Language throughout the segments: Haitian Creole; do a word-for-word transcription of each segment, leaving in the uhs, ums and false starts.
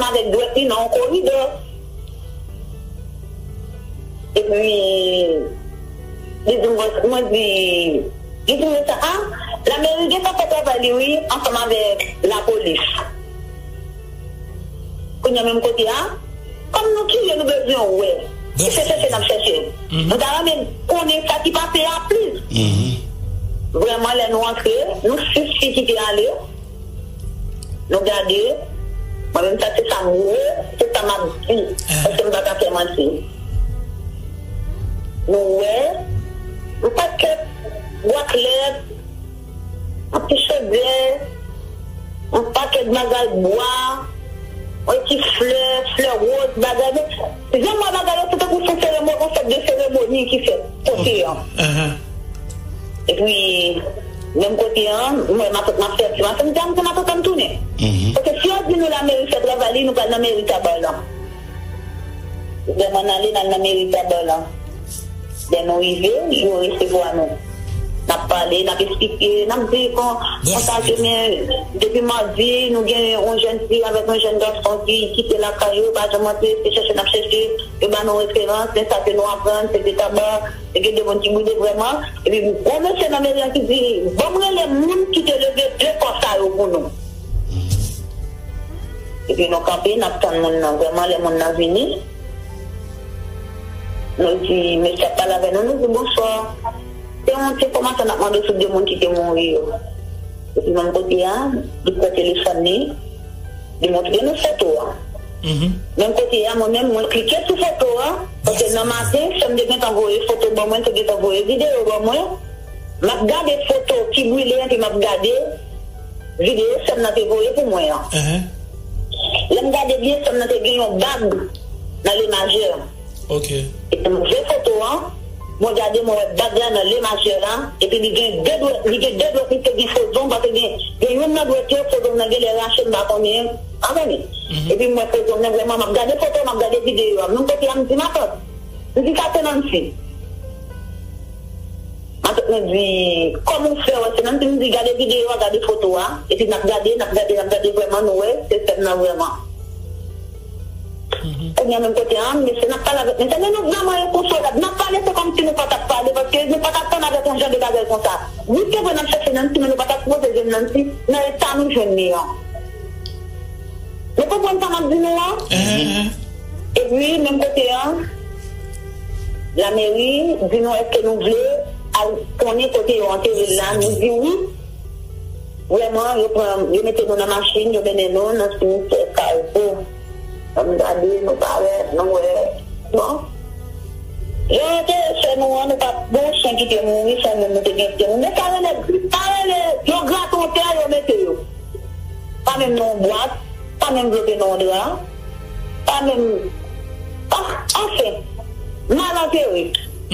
avèk dwèt li nan yon koridò. Epi, li di m, mwen di, li di m konsa, a, lameri gentan fè travay li, wi, ansanm avèk lapolis. Kounye a menm kote a, kòm nou kriye, nou bezwen wè. Se chèche n ap chèche. Nou ta renmen konnen sa ki pase a plis. Vrèman, lè nou antre, nou sis fi ki te ale, nou gade, mwen menm sa se sa m wè, se sa m ap di, paske m pa ka fè manti. Nou wè, yon pakèt bwa klèb, yon ti chodyè, yon pakèt bagay bwa, yon ti flè, flè woz, bagay. Men, jan m wè bagay yo, se tankou se seremoni, yon sòt de seremoni ki fèt kote an. Epi, menm kote an, m wè matant m ap fè ti maten, m di, a, m di matant an m tounen. Paske si yo di nou lameri fè travay li, nou pral nan meri Taba lan. Lè m ann ale, n al nan meri Taba lan. Lè nou rive, yo resevwa nou. N ap pale, n ap eksplike, n ap di kon, konsa ke men, depi madi, nou gen yon jèn fi avèk yon jèn gason ki kite lakay yo, pa janm antre, se chèche n ap chèche, yo ba nou referans, men sa ke nou aprann, se te Taba, te gen de moun ki boule vrèman. Epi, gwo mesye nan meri an ki di, ban m rele moun ki te leve de kò sa yo pou nou. Epi nou kanpe, n ap tann moun nan. Vrèman, lè moun nan vini, nou di, mesye ap pale avè nou, nou di, bonswa. Se yon ti enfòmasyon n ap mande sou de moun ki te mouri yo. Epi menm kote a, li pran telefòn li, li montre nou foto a. Menm kote a, mwen menm, mwen klike sou foto a, paske nan maten, sè m te gentan voye foto ban mwen, te gentan voye videyo ban mwen. M ap gade foto ki brile an, epi m ap gade videyo sè m nan te voye pou mwen an. Lè m gade byen, sè m nan te gen yon bag nan le majè. Epi m ouvè foto an, mwen gade, mwen wè bag la nan le majè la, epi li gen de dwèt, li gen de dwèt, li te gen fo zong, paske gen, gen youn nan dwèt yo, fo zong nan genlè rache, m pa konnen, anfen. Epi m wè fo zong nan vrèman, m ap gade foto, m ap gade videyo a. Menm kote a, m di matant, m di sa se Nancy. Matant mwen di, kòman w fè wè se Nancy? M di, gade videyo a, gade foto a. Epi n ap gade, n ap gade, n ap gade, vrèman, nou wè, se sè m nan vrèman. Kounye a menm kote a, mesye, n ap pale avèk mesye, men nou vrèman enkonsolab. N ap pale, se kòmsi nou pa t ap pale, paske nou pa t atann avèk yon jan de bagay konsa. Wi, se vre, n ap chèche Nancy, men nou pa t ap sipoze jwenn Nancy nan eta nou jwenn li an. Nou konprann sa m ap di nou an? Epi, menm kote an, lameri di nou, èske nou vle al konnen kote yo antere l la? Nou di wi. Vrèman, yo pran, yo mete nou nan machin, yo mennen nou nan simityè Kaybo. Lè m gade, nou parèt, nou wè. Bon. Yo antere sè nou an, nou pa t gen yon chen ki te mouri, sèlman nou te gen ki te mouri. Men sa rele, sa rele, yo grate yon tè, yo mete yo. Pa menm nan yon bwat, pa menm vlope nan yon dra, pa menm, ah, anfen, mal antere.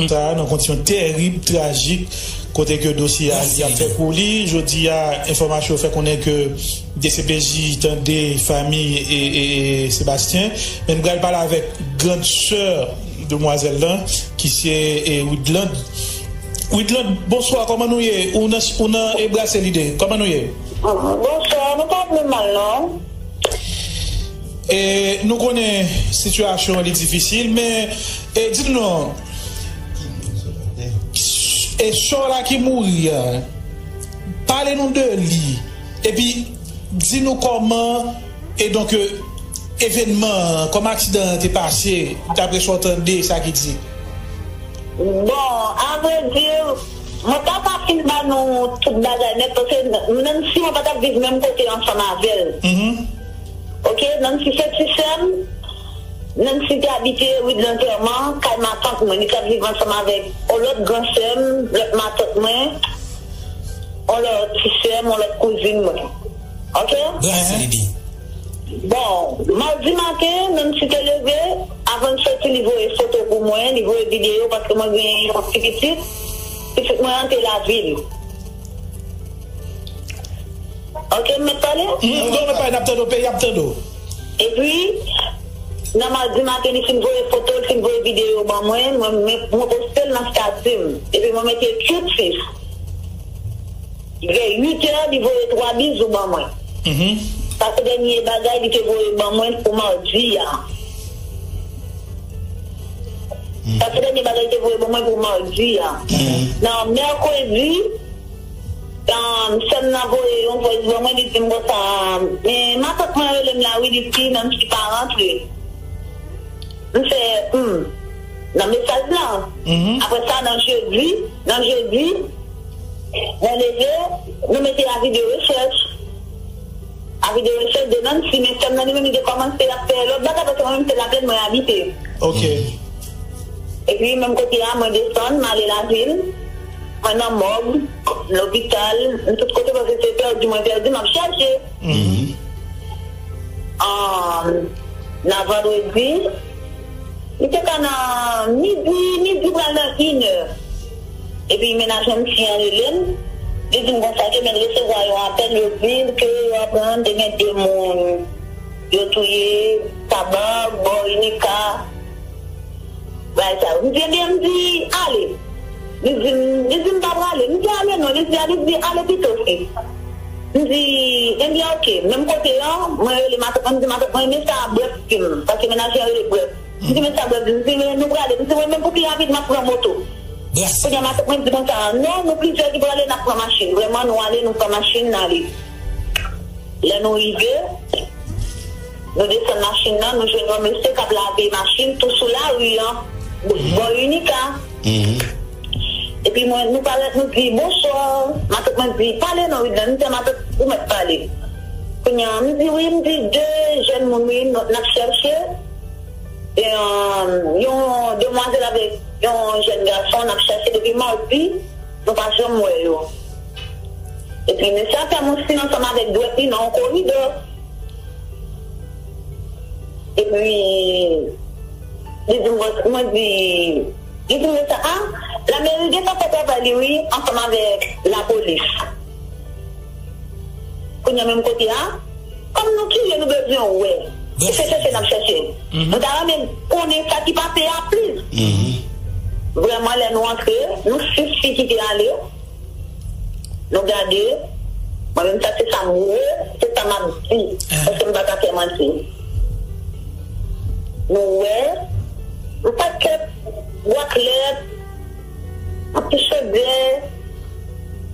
Sa nan kondisyon terib, trajik, kote ke dosye a li ap fè kou li. Jodi a, enfòmasyon fè konnen ke D C P J tande fanmi e, e, e Sebastyen. Men m pral pale avèk grann sè demwazèl lan, ki se, e, Widland. Widland, bonswa, kòman nou ye? Ou nan, ou nan, e, Brase Lide, kòman nou ye? Bonswa, nou pa pi mal, non. E, nou konnen sitiyasyon an li difisil, men, e, di nou non, e, sè w la ki mouri a, pale nou de li, epi di nou kòman, e donk, e, evènman an, kòman aksidan an te pase, daprè sa w tande, sa ki di. Bon, avrèdi, mwen pa ka fin ba nou tout bagay nèt, paske menm si mwen pa t ap viv menm kote ansanm avè l. Oke, Nancy se ti sè m. Nancy te abite ri de Lantèman, kay matant mwen. Li t ap viv ansanm avèk yon lòt gran sè m, lòt matant mwen, yon lòt ti sè m, yon lòt kouzin mwen. Oke? Brase Lide. Bon, madi maten, Nancy te leve, avan l soti, li voye foto pou mwen, li voye videyo, paske mwen gen yon ti pitit. Pitit mwen an te lavil. Oke, m mèt pale? Wi, wi, mèt pale, n ap tande w, peyi ap tande w. Epi, nan madi maten, li fin voye foto, li fin voye videyo ban mwen, mwen, mwen, mwen poste l nan stati m. Epi mwen mete cute sis. Vè uit è, li voye twa bizou ban mwen. Mhm. Sa se dènye bagay li te voye ban mwen pou madi a. Sa se dènye bagay li te voye ban mwen pou madi a. Nan mèkredi, um, sè m nan voye yon voice ban mwen, li di m konsa, men matant mwen rele m la, wi, li di Nancy pa rantre. M fè, hmm, nan mesaj lan. Apre sa, nan jedi, nan jedi, mwen leve, nou mete avi de rechèch. Avi de rechèch de Nancy, men sè m nan li menm li te kòmanse ap fè lòt bagay, paske mwen menm se Laplèn mwen abite. Ok. Epi menm kote a, mwen desann, mwen ale lavil, mwen nan mòg, lopital, m tout kote paske se pèdi mwen pèdi, m ap chèche. An, nan vandredi, li te ka nan midi, midi pral nan inè. Epi mennaj mwen ti an rele m, li di m konsa ke men l resevwa yon apèl, yo di l ke yo aprann te gen de moun yo touye Taba, bò Inika. Bagay sa yo. M di, ebyen, m di, ale. Li di m, li di m pa prale. M di, ale non. Li di, li di, ale pito, sis. M di, ebyen, oke. Menm kote an, mwen rele matant mwen, m di, matant mwen, men sa brèf di m. Paske mennaj lan rele brèf. M di, men sa brèf di m. M di, men nou prale. M di, wi, men pou pi rapid, m ap pran moto. Kounye a, matant mwen di konsa, non, nou plizyè ki prale, n ap pran machin. Vrèman, nou ale, nou pran machin, n ale. Lè nou rive, nou desann machin nan, nou jwenn yon mesye k ap lave machin tou sou lari an, bò Inika. Epi mwen, nou parèt, nou di, bonswa. Matant mwen di, pale non, Widlan. M di, matant, ou mèt pale. Kounye a, m di, wi, m di, de jèn moun, wi, n ap chèche. E, um, yon demwazèl avèk yon jèn gason, n ap chèche depi madi, nou pa janm wè yo. Epi mesye a fè m yon siy ansanm avèk dwèt li nan yon koridò. Epi, li di m, mwen di, li di m konsa, a, lameri gentan fè travay li, wi, ansanm avèk lapolis. Kounye a menm kote a, kòm nou kirye, nou bezwen wè. Se chèche n ap chèche. Nou ta renmen konnen sa ki pase a plis. Vrèman, lè nou antre, nou sis fi ki te ale, nou gade, mwen menm sa se sa m wè, se sa m ap di, paske m pa ka fè manti. Nou wè, yon pakèt bwa klèt, anpil chodyè,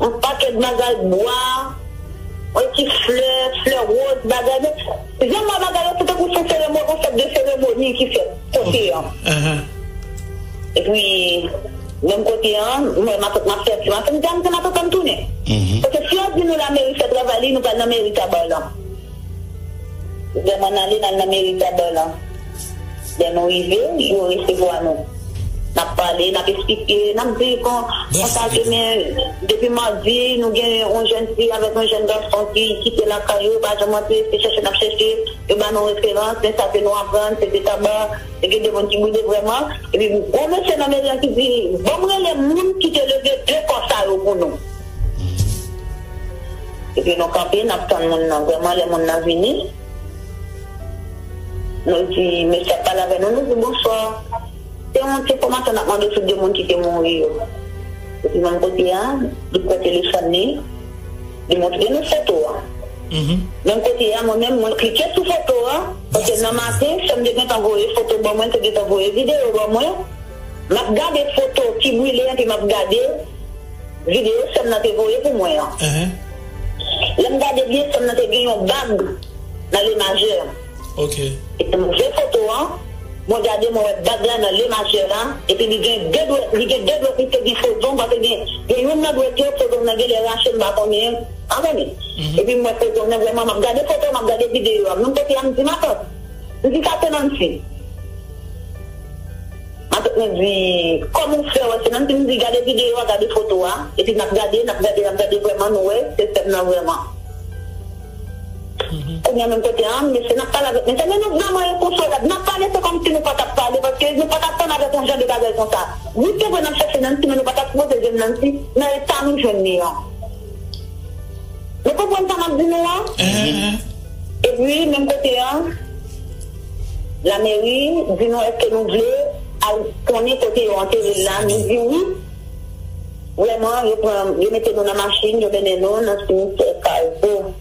yon pakèt bagay bwa, yon ti flè, flè woz, bagay. Men, jan m wè bagay yo, se tankou se seremoni, yon sòt de seremoni ki fèt kote an. Epi, menm kote an, mwen, matant m ap fè ti maten, m di, a, m di matant m tounen. Paske si yo di nou lameri fè travay li, nou pral nan meri Taba lan. Lè mwen ale, n al nan meri Taba lan. Lè nou rive, yo resevwa nou. N ap pale, n ap esplike, n ap di kon, konsa ke men, depi madi, nou gen yon jèn fi avèk yon jèn gason ki kite lakay yo, pa janm antre, se chèche n ap chèche, yo ba nou referans, men sa ke nou aprann, se te Taba, te gen de moun ki brile vrèman, epi gwo mesye nan meri an ki di, ban m rele moun ki te leve de kò sa yo pou nou. Epi nou kanpe, n ap tann moun nan. Vrèman, lè moun nan vini, nou di, mesye ap pale avè nou, nou di, bonswa. Se yon ti enfòmasyon n ap mande sou de moun ki te mouri yo. Epi menm kote a, li pran telefòn li, li montre nou foto a. Menm kote a, mwen menm, mwen klike sou foto a, paske nan maten, sè m te gentan voye foto ban mwen, te gentan voye videyo ban mwen. M ap gade foto ki brile an, epi m ap gade videyo sè m nan te voye pou mwen an. Lè m gade byen, sè m nan te gen yon bag nan le majè. Epi m ouvè foto an, mwen gade, mwen wè bag la nan le majè la, epi li gen de dwèt, li gen de dwèt, li te gen fo zong, paske gen, gen youn nan dwèt yo, fo zong nan genlè rache, m pa konnen, pa konnen. Epi m wè fo zong nan vrèman, m ap gade foto, m ap gade videyo a. Menm kote a, m di, matant, m di, sa se Nancy. Matant mwen di, kòman w fè wè se Nancy? M di, gade videyo a, gade foto a. Epi n ap gade, n ap gade, n ap gade, vrèman, nou wè, se sè m nan vrèman. Kounye a menm kote a, mesye n ap pale avèk mesye, men nou vrèman enkonsolab. N ap pale, se kòmsi nou pa t ap pale, paske nou pa t ap tann avèk yon jan de bagay konsa. Wi, se vre, n ap chèche Nancy, men nou pa t ap sipoze jwenn Nancy nan eta nou jwenn li an. Nou konprann sa m ap di nou an? Epi, menm kote an, lameri di nou, èske nou vle al konnen kote yo antere l la? Nou di wi. Vrèman, yo pran, yo mete nou nan machin, yo mennen nou nan simityè Kazou.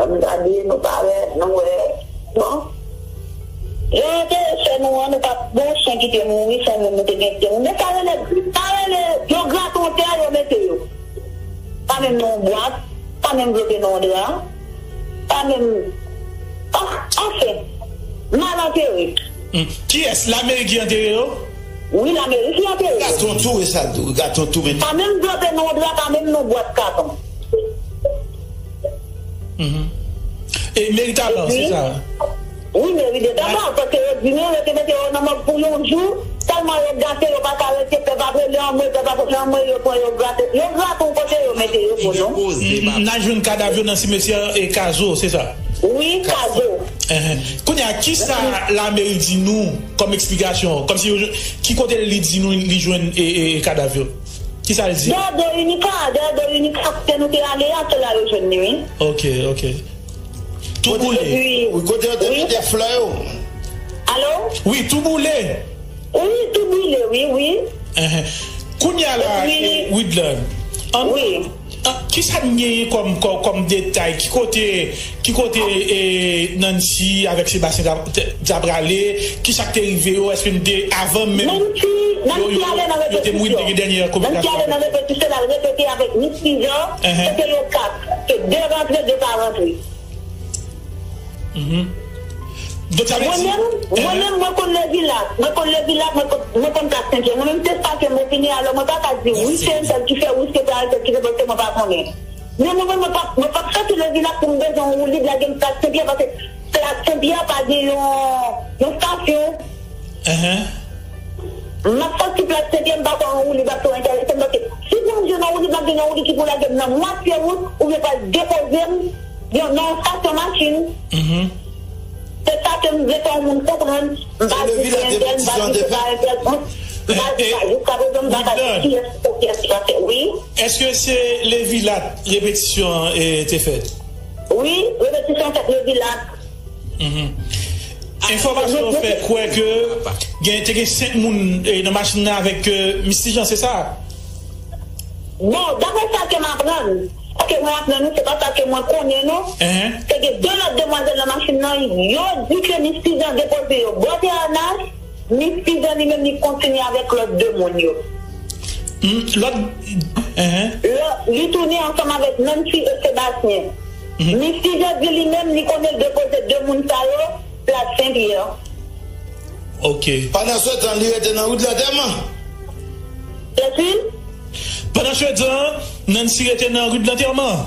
Ann gade, nou parèt, nou wè. Bon. Yo enterese nou an, nou pa t bon chen ki te mouri, se yon moun nou te gen te mouri. Men sa rele, sa rele, yo grate yon tè, yo mete yo. Pa menm nan yon bwat, pa menm vlope nan yon dra, pa menm, ah, anfen, mal antere. Hmm. Kiyès? Lameri ki antere yo? Wi, lameri ki antere yo. Gaston tou, e sa l tou, Gaston tou, men. Pa menm vlope nan yon dra, pa menm nan yon bwat katon. Mhm. E meri Taban, se sa? Wi, meri de Taban, paske yo di nou, yo te mete yo nan mòg pou yon jou, tèlman yo gate, yo pa ka rete, pèp ap rele anmwe, pèp ap rele anmwe, yo pran yo grate, yo grate yon kote, yo mete yo pou nou. N, n al jwenn kadav yo nan simetyè e Kazo, se sa? Wi, Kazo. Ehe. Kounye a, kisa lameri di nou kòm eksplikasyon? Kòmsi yo, ki kote li di nou li jwenn e, e, e kadav yo? Kisa l di? Dèyè do Inika, dèyè do Inika, kote nou te ale a, se la yo jwenn li, wi. Ok, ok. Tou boule. Epi, wi, kote yo te mete flè yo? Alo? Wi, tou boule. Wi, tou boule, wi, wi. Ehe. Kounye a la, epi, e, Widland, an, wi, an, kisa n genyen kòm, kòm, kòm detay? Ki kote, ki kote, e, Nancy avèk Sébastien t ap, t, t ap prale? Kisa k te rive yo? Èske n te, avan menm Nancy, yo, Nancy yo, ale nan yo te mouri, te gen dènyè konvèsasyon? Nancy ale nan repetisyon, l al repete avèk Miss Tizor, ehe, kote yo kat, se de rantre, de pa rantre. Mhm. Donk, sa vle di, mwen menm, mwen menm, mwen konn Levilat. Mwen konn Levilat, mwen konn, mwen konn Plas Sentpyè. Mwen menm, se sa ke mwen vini, alò, mwen pa ka di, wi, se entèl ki fè, wi, se pa entèl ki fè, paske mwen pa konnen. Men mwen menm, mwen p ap, mwen p ap soti Levilat pou m bezwen yon woulib lage m Plas Sentpyè, paske Plas Sentpyè pa gen yon, yon estasyon. Ehe. M ap soti Plas Sentpyè, m pa kwè yon woulib ap tou enterese m, paske si m jwenn yon woulib, m ap jwenn yon woulib ki pou lage m nan mwatye wout, oubyen pral depoze m yon, nan yon estasyon machin. Mhm. Se sa ke m vle fè yon moun konprann. M pa di se entèl, m pa di se pa entèl. M pa di sa. Jiska prezan, m pa ka di kiyès pou kiyès ki pa fè. Wi. Èske se Levilat repetisyon an, e, te fèt? Wi, repetisyon fèt Levilat. Mhm. Enfòmasyon yo fè kwè ke gen, te gen senk moun, e, nan machin nan avèk, e, Miss Tijan, se sa? Bon, daprè sa ke m aprann, paske mwen aprann wi, se pa sa ke mwen konnen non. Ehe. Te gen de lòt demwazèl nan machin nan, yo di ke Miss Tijan depoze yo bò Tè Anas, Miss Tijan li menm li kontinye avèk lòt de moun yo. Hmm, lòt, ehe. Lò, li tounen ansanm avèk Nancy e Sébastien. Mhm. Miss Tijan di li menm li konnen l depoze de moun sa yo Plas Senpyè. Ok. Pandan se tan, li rete nan wout lantèman. Kiyès? Pandan se tan, Nancy rete nan wout lantèman.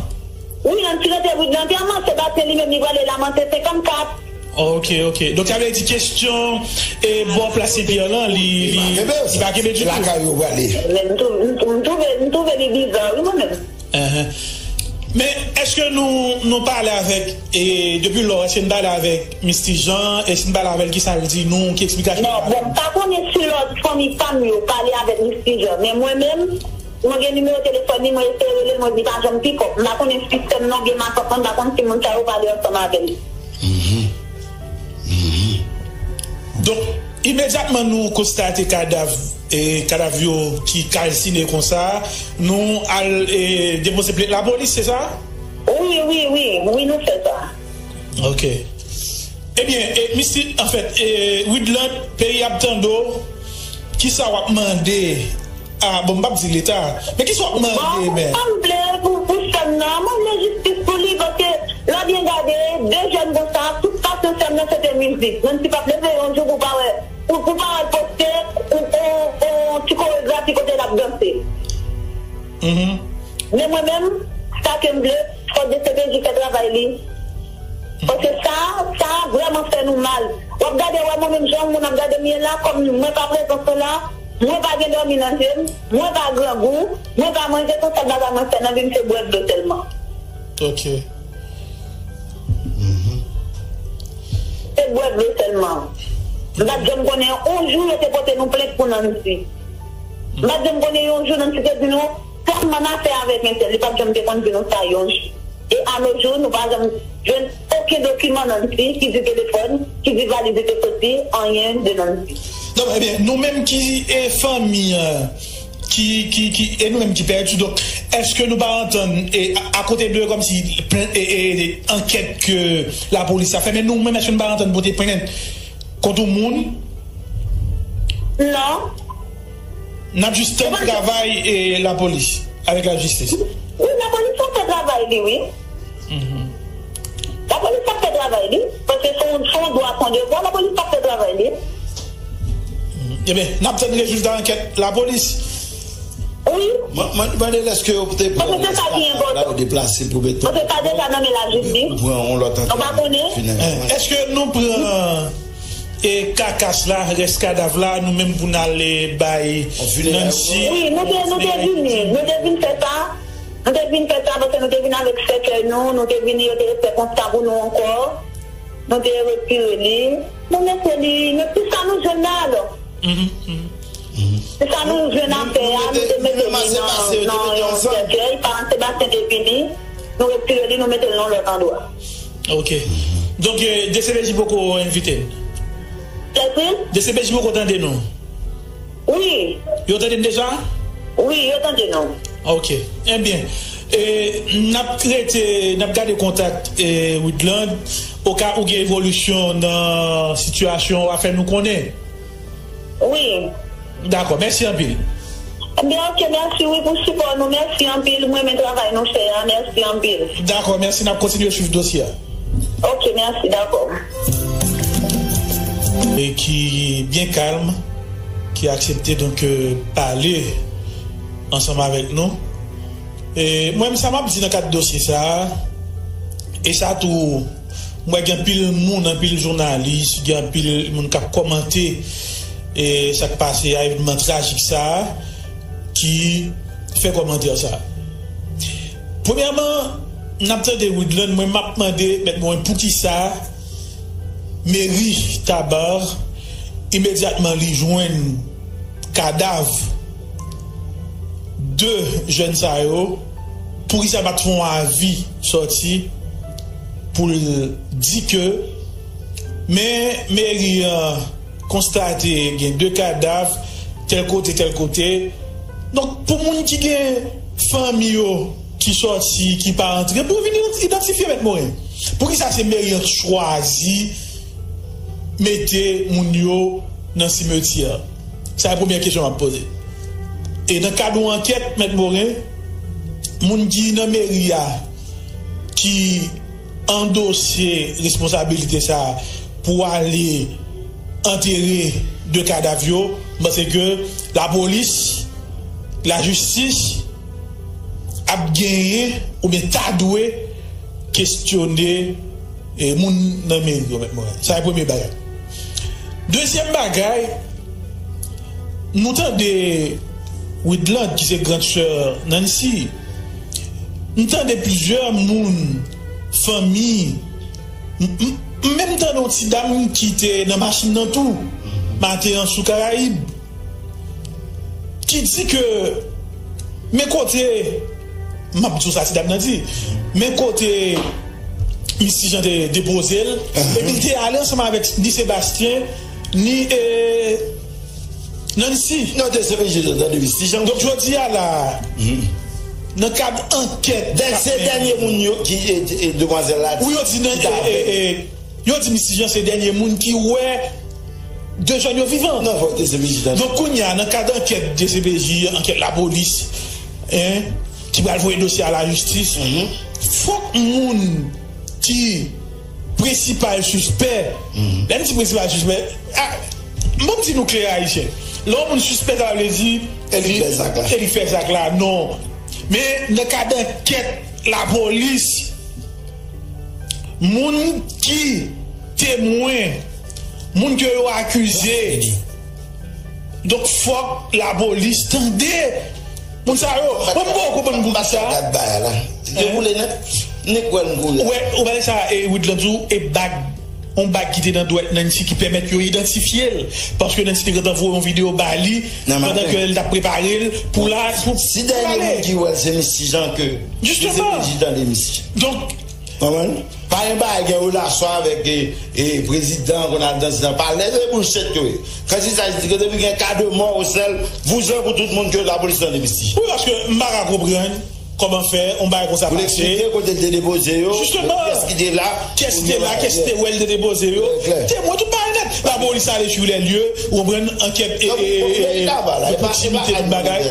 Wi, Nancy rete wout lantèman, Sébastien li menm li prale Lamothe senkannkat. Ok, ok. Donk, sa vle di kesyon, e, bò Plas Senpyè lan, li, li, li pa kenbe ditou. Lakay yo prale. Men m tou-, m tou-, m twouve, m twouve li biza, wi, mwen menm. Ahan. Men, èske nou, nou pale avèk, e, depi lò, èske n pale avèk Miss Tijan, e si n pale avè l, kisa l di nou, ki eksplikasyon l ba nou? Non, bon, m pa konnen si lòt fanmi pa m yo pale avèk Miss Tijan, men mwen menm, mwen gen nimewo telefòn li, mwen eseye rele l, mwen di pa janm pikòp. M pa konnen si sè m nan oubyen matant mwen, m pa konn si moun sa yo pale ansanm avè l. Mhm. Mhm. Donk, imedyatman nou konstate kadav, e, kadav yo ki kalsine konsa, nou al, e, depoze plent lapolis, se sa? Wi, wi, wi, wi, nou fè sa. Ok. Ebyen, e, Miss Ti-, anfèt, e, Widland, peyi ap tande w, kisa w ap mande? Ah, bon, m p ap di Leta. Men kisa w ap mande, men? Bon, sa m vle pou, pou sè m nan, mwen vle jistis pou li, paske lè w byen gade, de jèn konsa, tout pasyon sè m nan se te mizik. Nancy p ap leve yon jou pou pa wè, pou, pou pa wè l poste yon, yon, yon ti koregrafi kote l ap danse. Mhm. Men mwen menm, sa ke m vle, fò D C P J fè travay li. Paske sa, sa vrèman fè nou mal. W ap gade, w ap wè mwen menm jan yon moun ap gade m ye la, kòm mwen pa prezans la, mwen pa gen dòmi nan je m, mwen pa grangou, mwen pa manje, tout sèl bagay mwen fè nan vi m se bwè dlo sèlman. Ok. Mhm. Se bwè dlo sèlman. M pa t janm konnen yon jou yo te pote nou plent pou Nancy. M pa t janm konnen yon jou Nancy te di nou, tèlman n afè avèk entèl, li pa t janm te konn di nou sa yon jou. E anojou, nou pa janm jwenn okenn dokiman Nancy ki di telefòn, ki di valiz li te soti, anyen de Nancy. Non, ebyen, nou menm ki, e, fanmi an, ki, ki, ki, e nou menm ki pèdi. Donk, èske nou pa antann, e, a, akote de kòmsi plent, e, e, e, ankèt ke lapolis ap fè, men nou menm, èske nou pa antann pote plent kont yon moun? Non. N ap jis tann travay, e, lapolis, avèk lajistis. Wi, lapolis ap fè travay li, wi. Lapolis ap fè travay li, paske se yon, se yon dwa, se yon devwa, lapolis ap fè travay li. Ebyen, n ap tann rezilta ankèt lapolis. Wi. Mwen, mwen mande l èske yo te pran responsab la, yo deplase pou mete, paske sa deja nan men lajistis, pran yon lòt ankèt. Nou pa konnen. Èske nou pran, e, kakas la, rès kadav la, nou menm pou n ale bay Nancy? Wi, nou te, nou te vini, nou te vin fè sa. Nou te vin fè sa paske nou te vin avèk sèkèy nou, nou te vini, yo te fè konsta pou nou ankò. Nou te retire li. Nou mete li, nou, se sa nou jwenn la alò. Se sa nou jwenn apre a, nou te mete li nan, nan yon sèkèy. Paran Sebastien te vini, nou retire li, nou mete l nan lòt andwa. Ok. Donk, e, D C P J poko envite n? Sètil? D C P J poko tande nou? Wi. Yo tande n deja? Wi, yo tande nou. Ok. Ebyen, e, n ap rete, n ap gade kontak, e, Widland, oka ou gen evolisyon nan sitiyasyon, w a fè nou konnen. Wi. Dakò, mèsi anpil. Ebyen, ok, mèsi, wi, pou sipò nou. Mèsi anpil. Mwen renmen travay nou fè a. Mèsi anpil. Dakò, mèsi. N ap kontinye swiv dosye a. Ok, mèsi. Dakò. E ki byen kalm, ki aksepte, donk, euh, pale ansanm avèk nou. E mwen, sa m ap di nan kad dosye sa a, e sa tou, m wè gen anpil moun, anpil jounalis, gen anpil moun k ap kòmante, e sa k pase a, evènman trajik sa a, ki fè kòmantè sa a. Premyèman, n ap tande Widland, mwen, m ap mande mèt mwen poukisa meri Taba, imedyatman li jwenn kadav de jèn sa yo, poukisa l pa t fè yon avi sòti pou l di ke, men meri an konstate gen de kadav, tèl kote, tèl kote. Donk, pou moun ki gen fanmi yo ki sòti, ki pa antre, pou yo vin idantifye mèt Moren. Poukisa se meri an k chwazi mete moun yo nan simetyè? Sa se premyè kesyon m ap poze. E nan kad yon ankèt, mèt Moren, moun ki nan meri a, ki andose responsabilite sa a pou ale antere de kadav yo, m panse ke lapolis, lajistis ap genyen oubyen ta dwe kesyone, e, moun nan meri yo, mèt Moren. Sa se premye bagay. Dezyèm bagay, nou tande Widland, ki se grand sè Nancy, m tande plizyè moun, fanmi, m, m, m menm tande yon ti dam ki te nan machin nan tou, maten an sou Karayib, ki di ke, men kote, m ap di w sa ti dam nan di, men kote Miss Tijan te depoze l, epi l te ale ansanm avèk ni Sebastien, ni, e, Nancy. Non, te se Miss Tijan, tande Miss Tijan. Donk, jodi a la, nan kad ankèt, se dènye moun yo ki, e, e, demwazèl la di, wi, yo di nan, e, e, e, yo di Miss Tijan se dènye moun ki wè de jèn yo vivan. Non, fòk te se Miss Tijan. Donk, kounye a, nan kad ankèt D C P J, ankèt lapolis, en, ki pral voye dosye a lajistis, fòk moun ki prensipal sispè, lè m di prensipal sispè, a, ban m di nou klè, Ayisyen. Lè yon moun sispè, sa vle di e li fè zak la. E li fè zak la, non. Men nan kad ankèt lapolis, moun ki temwen, moun ke yo akize. Donk, fòk lapolis tande moun sa yo. Mwen, m poko konprann poukisa. Gad bagay la. Dewoule nèt. Nèk wè m kouri. Wè, ou pale sa, e, Widland, ou, e bag, yon bag ki te nan dwèt Nancy ki pèmèt yo idantifye l. Paske Nancy te gentan voye yon videyo ba li pandan ke l t ap prepare l pou la, pou, si dènye moun ki wè l se Miss Tijan ke, jisteman, D C P J tande Miss Tijan. Donk, Konprann? Pa gen bagay gen relasyon avèk e, e, prezidan, konn al danse nan palè, se bullshit yo ye. Kansi sa di ke depi gen ka de mò osèl, vouzan pou tout moun ke lapolis nan Depisi. Wi, paske m pa ka konprann kòman fè yon bagay konsa pase. Pou l eksplike kote l te depoze yo, kiyès ki te la, kiyès ki te la, kiyès ki te wè l te depoze yo. Te mwen tout bagay nèt. Lapolis ale sou lè lye, ou konprann, ankèt e, e, e, e, de pwoksimite, tout bagay.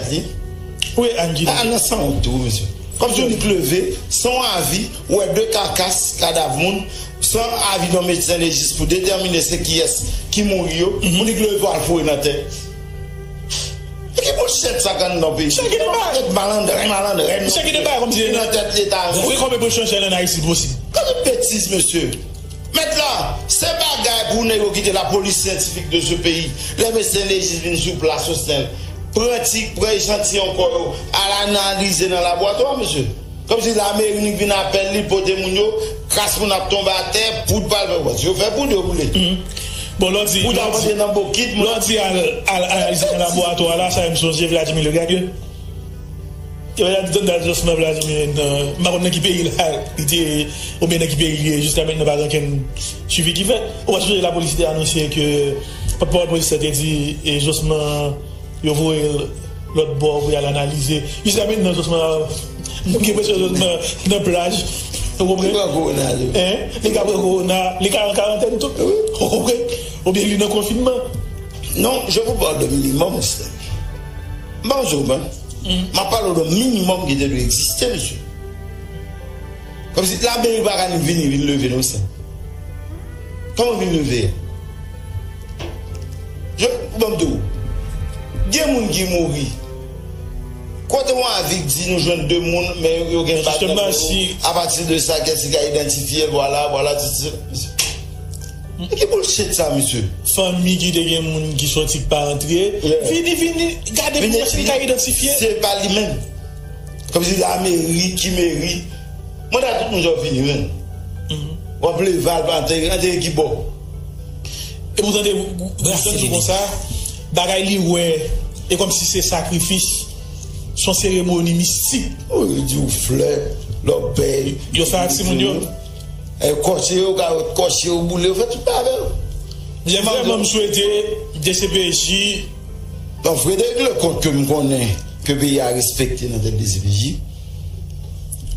Wi, Ann Gide. A, nan sanwont tou, mesye. Kòmsi w nik leve, san avi, ou wè de kakas, kadav moun, san avi nan medsen lejis pou detèmine se kiyès ki mouri yo, ou nik leve al foure nan tè. E ki bullshit sa k anndan peyi? Sa ki te bay? Malandren, malandren. Sa ki te bay kòmsi nan tèt Leta? Wi, kòman pou chanje an Ayiti posib? Gade betiz, mesye. Mèt la, se bagay pou nèg yo kite lapolis syantifik de ce pays. Lè medsen lejis vin sou plas Osnèl, pran ti, pran echantiyon kò yo, al analize nan laboratwa, mesye. Kòmsi lameri nik vin apèl li, pote moun yo, kras moun ap tonbe atè, poud pral fè wòs. Yo fè poud, yo boule. Bon, lè w di, poud ap antre nan bokit, moun ap di al, al analize nan laboratwa la, sa fè m sonje Vladimir Legagneux. Yo di Donald Jospin Vladimir nan, m pa konn nan ki peyi l al, li te, oubyen nan ki peyi li ye, jiska mentnan pa gen okenn swivi ki fèt. Ou pa sonje lapolis te anonse ke pòtpawòl polis la te di, e, Jospin, yo voye l lòt bò pou y al analize. Jiska mentnan, Jospin, m gen enpresyon Jospin nan plaj. Ou konprann? Li pran kowona, li. Hein? Li ka pran kowona, li ka an karantèn tou. Wi. Ou konprann? Oubyen li nan konfinman. Non, je vous parle de minimum, Stanley. M pa yon job, hein. M ap pale w de minimòm ki te dwe egziste, mesye. Kòmsi lameri pa ka ni vini, vin leve non, sa. Kòman vin leve? Je, ban m di w, gen moun ki mouri. Kote w anvi di nou jwenn de moun, men yo gen bat nan men yo. Apati de sa, kiyès ki ka idantifye l, vwala, vwala, ti, ti. Ki bullshit sa, mesye? Fanmi ki te gen moun ki sòti k pa antre. Yeah. Vini, vini, gade pou wè si n ka idantifye. Se pa li menm. Kòmsi lameri, ki meri. Mande a tout moun jan w fini, menm. W ap leve al pa antre, antre ki bò? E pou tande, pou tande konsa, bagay li wè, e kòmsi se sakrifis, se yon seremoni mistik. Wi, yo di w flè, lòbèy. Yo fè ak timoun yo. E kòche yo, ka kòche yo, boule yo, fè tout bagay yo. Mwen vrèman, m swete D C P J. Bon, Frédéric Leconte ke m konnen ke peyi a respekte nan tèt D C P J.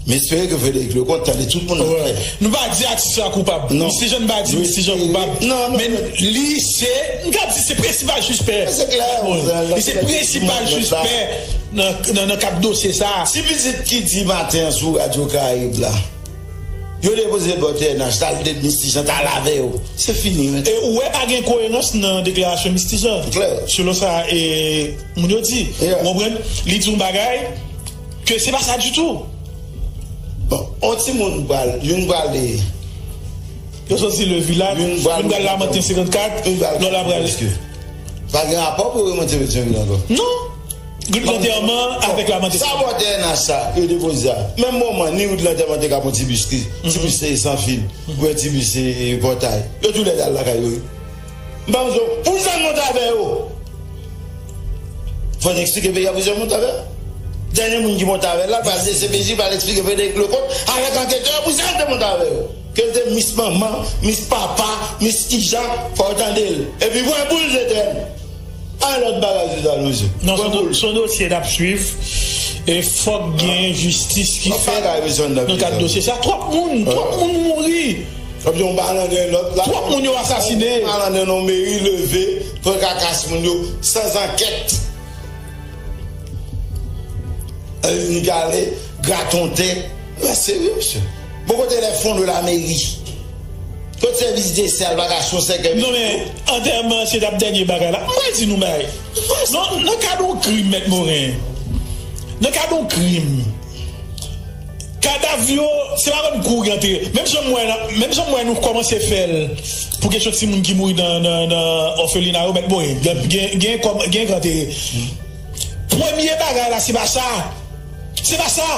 M espere ke Frédéric Leconte tande tout moun nan tèt. Nou pa di atis la koupab. Non. Mister Jean pa di Mister Jean koupab. Non, non. Men li se, m ka di se prensipal sispè. Se klè. Li se prensipal sispè nan, nan, nan kad dosye sa. Ti pitit ki di maten an sou Radyo Karayib la, yo depoze bò T N H, t al de Mister Jean, t al avè yo. Se fini, men. E ou wè pa gen koerans nan deklarasyon Mister Jean. Klè. Selon sa, e, moun yo di. Yeah. Ou konprann? Li di yon bagay ke se pa sa ditou. Bon, on timoun pral, youn pral de. Yo soti Le Village, youn pral Lamanten senkannkat, lòt la pral. Pa gen rapò pou remonte Petyonvil ankò. Non. Rit lantèman avèk Lamanten. Sa bò T N H sa, yo depoze a. Menm moman, ni rit lantèman te ka pran ti bis ki, ti bis se san fil, oubyen ti bis se, e, pòtay. Yo toulède al lakay yo. M pa bezwen, poukisa n monte avè yo? Fò n eksplike peyi a poukisa n monte avè yo. Dènye moun ki monte avè l la, pral D C P J, pral eksplike Frédéric Leconte avèk anketè yo poukisa n te monte avè yo. Ke l te mis manman, mis papa, mis kijan, fò w tande l. Epi pran boul jete l. Pa gen lòt bagay sou sa, mesye. Non, se yon do-, se yon dosye n ap swiv. E fòk gen jistis ki fèt nan kad dosye sa. Twòp moun, twòp moun mouri. Twòp moun yo asasine. Yon malandren nan meri leve, pran kakas moun yo, san ankèt. Annik ale, gratonte. Mwen serye, mesye. Bon, kote les fonds de la mairie? Kot sèvis desè a, l pa ka sou sèkèy? Non, men, antèman, se t ap dènye bagay la. Mwen di nou bagay. Non, nan kad yon krim, Mèt Moren. Nan kad yon krim. Kadav yo, se pa menm kou ki antere. Menm jan m wè la, menm jan m wè nou kòmanse fè l pou kesyon timoun ki mouri nan, nan, nan òfelina yo, Mèt Moren. Gen, gen, gen kòm, gen k antere. Premye bagay la, se pa sa. Se pa sa.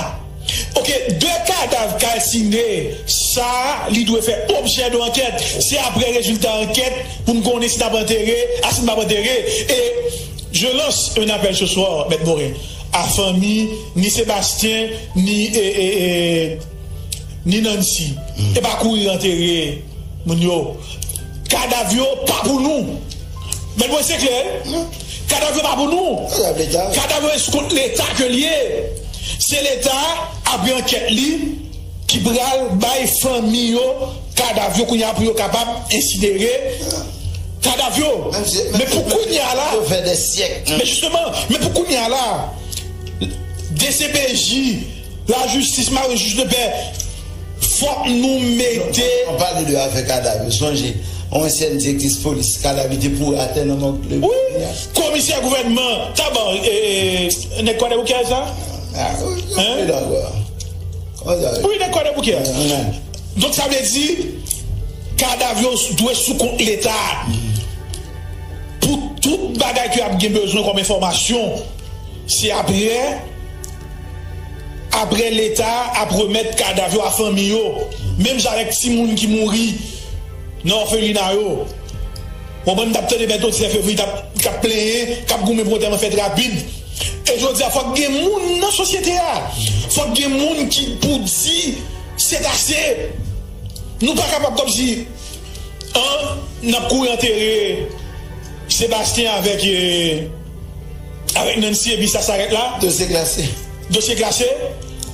Oke, de kadav kalsine, sa, li dwe fè objè de ankèt. Se apre rezilta ankèt pou n konnen si n ap antere, a si n p ap antere. E je lance un appel ce soir, Mèt Moren, a fanmi, ni Sebastyen, ni, e, e, e, ni Nancy. E pa kouri antere moun yo. Kadav yo pa pou nou. Men mwen se klè, kadav yo pa pou nou. Kadav yo e sou kont Leta ke l ye. Se Leta, apre ankèt li, ki pral bay fanmi yo kadav yo kounye a pou yo kapab ensidere kadav yo. Men pou kounye a la, men jisteman, men pou kounye a la, D C P J, lajistis, mare jij de pè, fòk nou mete. An pale de afè kadav yo, sonje, yon ansyen direktris polis, kadav li te pouri atè nan mòg. Wi, komisè gouvènman, taban, nèg Kwadèboukè sa? Wi, nèg Kwadèboukè. Donk sa vle di, kadav yo dwe sou kont Leta. Pou tout bagay ke y ap gen bezwen kòm enfòmasyon, se apre, apre Leta ap remèt kadav yo a fanmi yo. Menm jan avèk timoun ki mouri nan òfelina yo. Ou konprann, m t ap tande Mèt Odilè Fevriye k ap, k ap plenyen, k ap goumen pou anterman fèt rapid. E jodi a, fòk gen moun nan sosyete a. Fòk gen moun ki pou di, se ase. Nou pa kapab kòmsi, an, n ap kouri antere Sebastien avèk, e, avèk Nancy, epi sa s arèt la. Dosye klase. Dosye klase.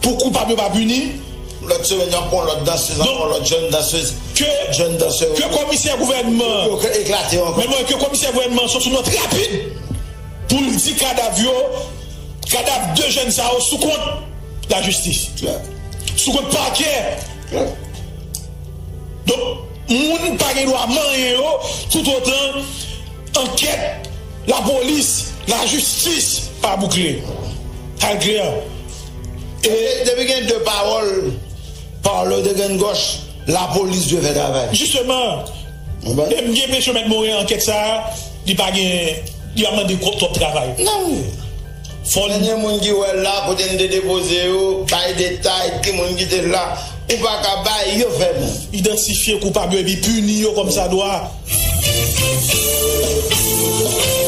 Pou koupab yo pa pini. Lòt semèn, y ap pran lòt dansèz, y ap pran lòt jèn dansèz. Ke, jèn dansè yo, ke komisè gouvènman, yo eklate ankò. Men mwen, ke komisè gouvènman sot sou nòt rapid pou l di kadav yo, kadav de jèn sa yo sou kont lajistis. Klè. Sou kont pakè. Klè. Donk, moun pa gen dwa manyen yo toutotan ankèt lapolis, lajistis pa boukle. Sa l klè. E depi gen de pawòl, pawòl yo de grenn gòch, lapolis dwe fè travay. Jisteman, e m gen enpresyon Mèt Moren ankèt sa a, li pa gen, li ap mande twòp, twòp travay. Non. Fò l gen moun ki wè l la, kote n te depoze yo, bay detay, ki moun ki te la. Ou pa ka bay, yo fèmen. Idantifye koupab yo epi pini yo kòmsadwa.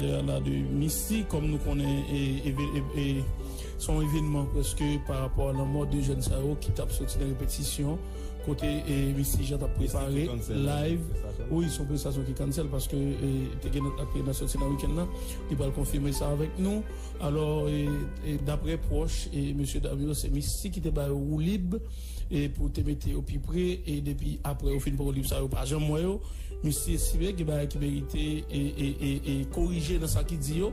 Lè a la de Misty, kòm nou konnen, e, e, e, e, se yon evènman prèske pa rapò a lanmò de jèn sa yo ki t ap soti nan repetisyon kote, e, Misty Jean t ap prepare live. Wi, se yon prestasyon ki cancel paske, e, te gen lòt ap nan soti nan wikenn nan. Li pral konfime sa avèk nou. Alò, e, e, daprè pwòch, e, mesye dam yo, se Misty ki te ba yo woulib, e, pou te mete yo pi pre, e depi apre yo fin pran woulib sa, yo pa janm wè yo. Misty estime gen bagay ki merite, e, e, e, e korije nan sa ki di yo.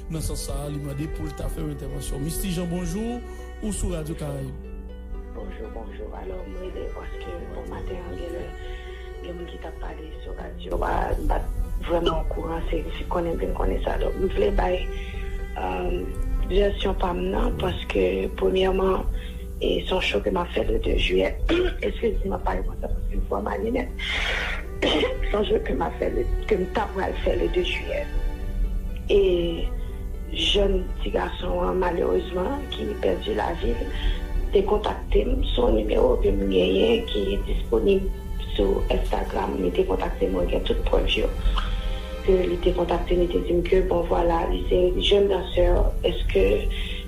Nan sans sa a, li mande pou l ta fè yon entèvansyon. Misty Jean, bonjou, ou sou Radyo Karayib. Bonjou, bonjou. Alò, m rele paske bon maten an, gen lè gen moun ki t ap pale sou radyo a, m pa t vrèman okouran, se, se konnen m vin konnen sa. Donk, m vle bay, um, vèsyon pa m nan, paske, premyèman, e se yon cho ke m ap fè le de jiyè. Eskize m, m ap pale konsa paske m fò malad nèt. Se yon cho ke m ap fè le, ke m ta pral fè le de jiyè. E jèn ti gason an, malerezman, ki pèdi lavi l, te kontakte m sou yon nimewo ke m genyen, ki disponib sou Instagram. Li te kontakte m, mwen gen tout prèv yo. Ke li te kontakte m, li te di m ke, bon, vwala, li se jèn dansè, èske,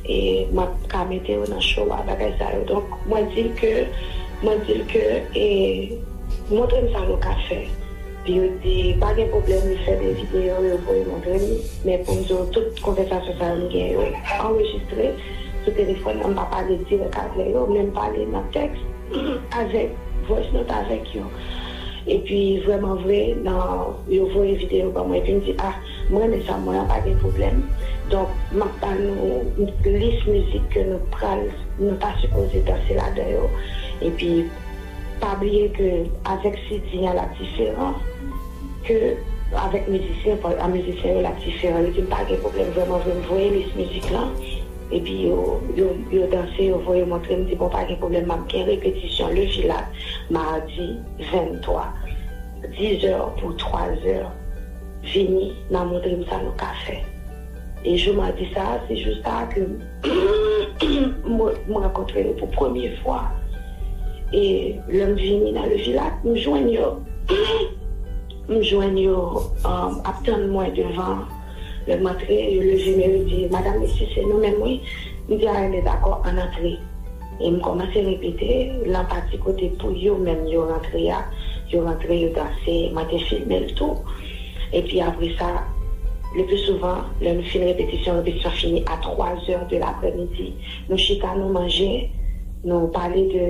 e, m ap ka mete yo nan show a, bagay sa yo. Donk, mwen di l ke, mwen di l ke, e, montre m sa nou ka fè. Epi yo di, pa gen pwoblèm, li fè de videyo, yo voye montre m. Men pou m di w, tout konvèsasyon sa yo m gen yo anrejistre sou telefòn nan, m pa pale dirèk avè yo, men m pale nan tèks avèk, voice note avèk yo. Epi vrèman vre, nan, yo voye videyo ban mwen, epi m di, a, m renmen sa, mwen an pa gen pwoblèm. Donk, m ap ba nou lis mizik ke nou pral, nou ta sipoze danse ladan yo. Epi, pa bliye ke avèk C D an, l ap diferan ke avèk mizisyen, pa, a mizisyen yo, l ap diferan. Yo di m pa gen pwoblèm, vrèman vre, m voye lis mizik lan. Epi yo, yo, yo danse, yo voye montre m, di, bon, pa gen pwoblèm, m ap gen repetisyon Le Vilak, madi venntwa, dizè pou twazè. Vini, n a montre m sa nou ka fè. E jou madi sa a, se jou sa a ke m, m rankontre yo pou premye fwa. E lè m vini nan Le Vilak, m jwenn yo. M jwenn yo, um, ap tann mwen devan. Lè m antre, yo leve men yo di, "Madam, mesye, se nou menm, wi." M di, "A, enben, dakò, ann antre." E m kòmanse repete, lan pati kote pou yo menm yo rantre a, yo rantre, yo danse, mwen te filme l tou. Epi apre sa, le pli souvan, lè nou fin repetisyon, repetisyon fini a twa zè de laprèmidi. Nou chita, nou manje, nou pale de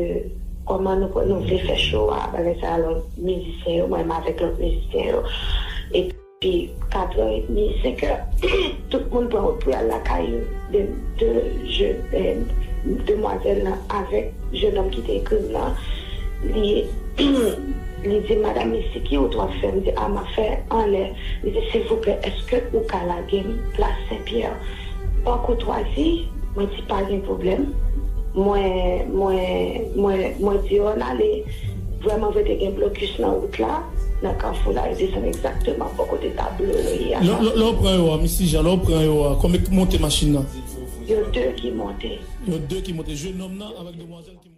kòman nou, nou vle fè show a, bagay sa, alò, mizisyen yo, mwen menm avèk lòt mizisyen yo. Epi, Pi kat è edmi, senk è, tout moun pran wout pou y al lakay yo. De, de je, eh, demwazèl lan avèk jennonm ki te ekri m nan, li, li di, "Madam Misiki, ou t ap fè?" M di, "A, m ap fè anlè." Li di, "Silvouplè, èske ou ka lage m plas Senpyè?" An koutwazi, mwen di, "Pa gen pwoblèm." Mwen, mwen, mwen, mwen di yo, "Ann ale." Vrèman vre, te gen blokis nan wout la, nan kafou la, yo desann egzakteman bò kote tablo yo ye a. Lè, lè, lè w pran yo a, Misi Jan, lè w pran yo a, konbyen k monte machin nan? Yo de ki monte. Yo de ki monte, jennonm nan avèk demwazèl ki monte.